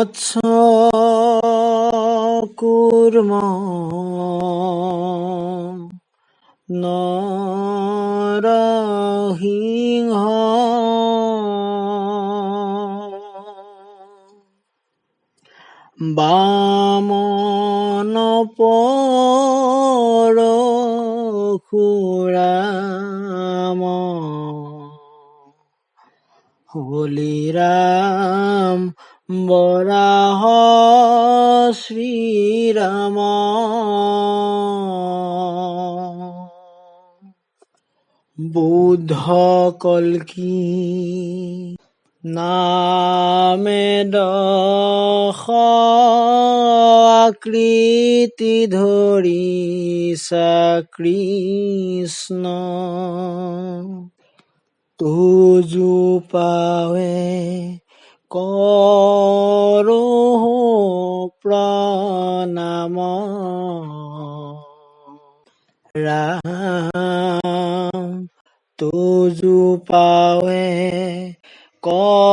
মৎস্য কুৰ্ম নৰসিংহ বামন পৰশুৰাম হলিৰাম বৰাহ শ্ৰীৰাম। বৌদ্ধ কল্কি নামে দশ আকৃতি ধৰিছা কৃষ্ণ, তুজো পাৱে কৰো প্ৰণাম। ৰাম তুজো পাৱে কৰো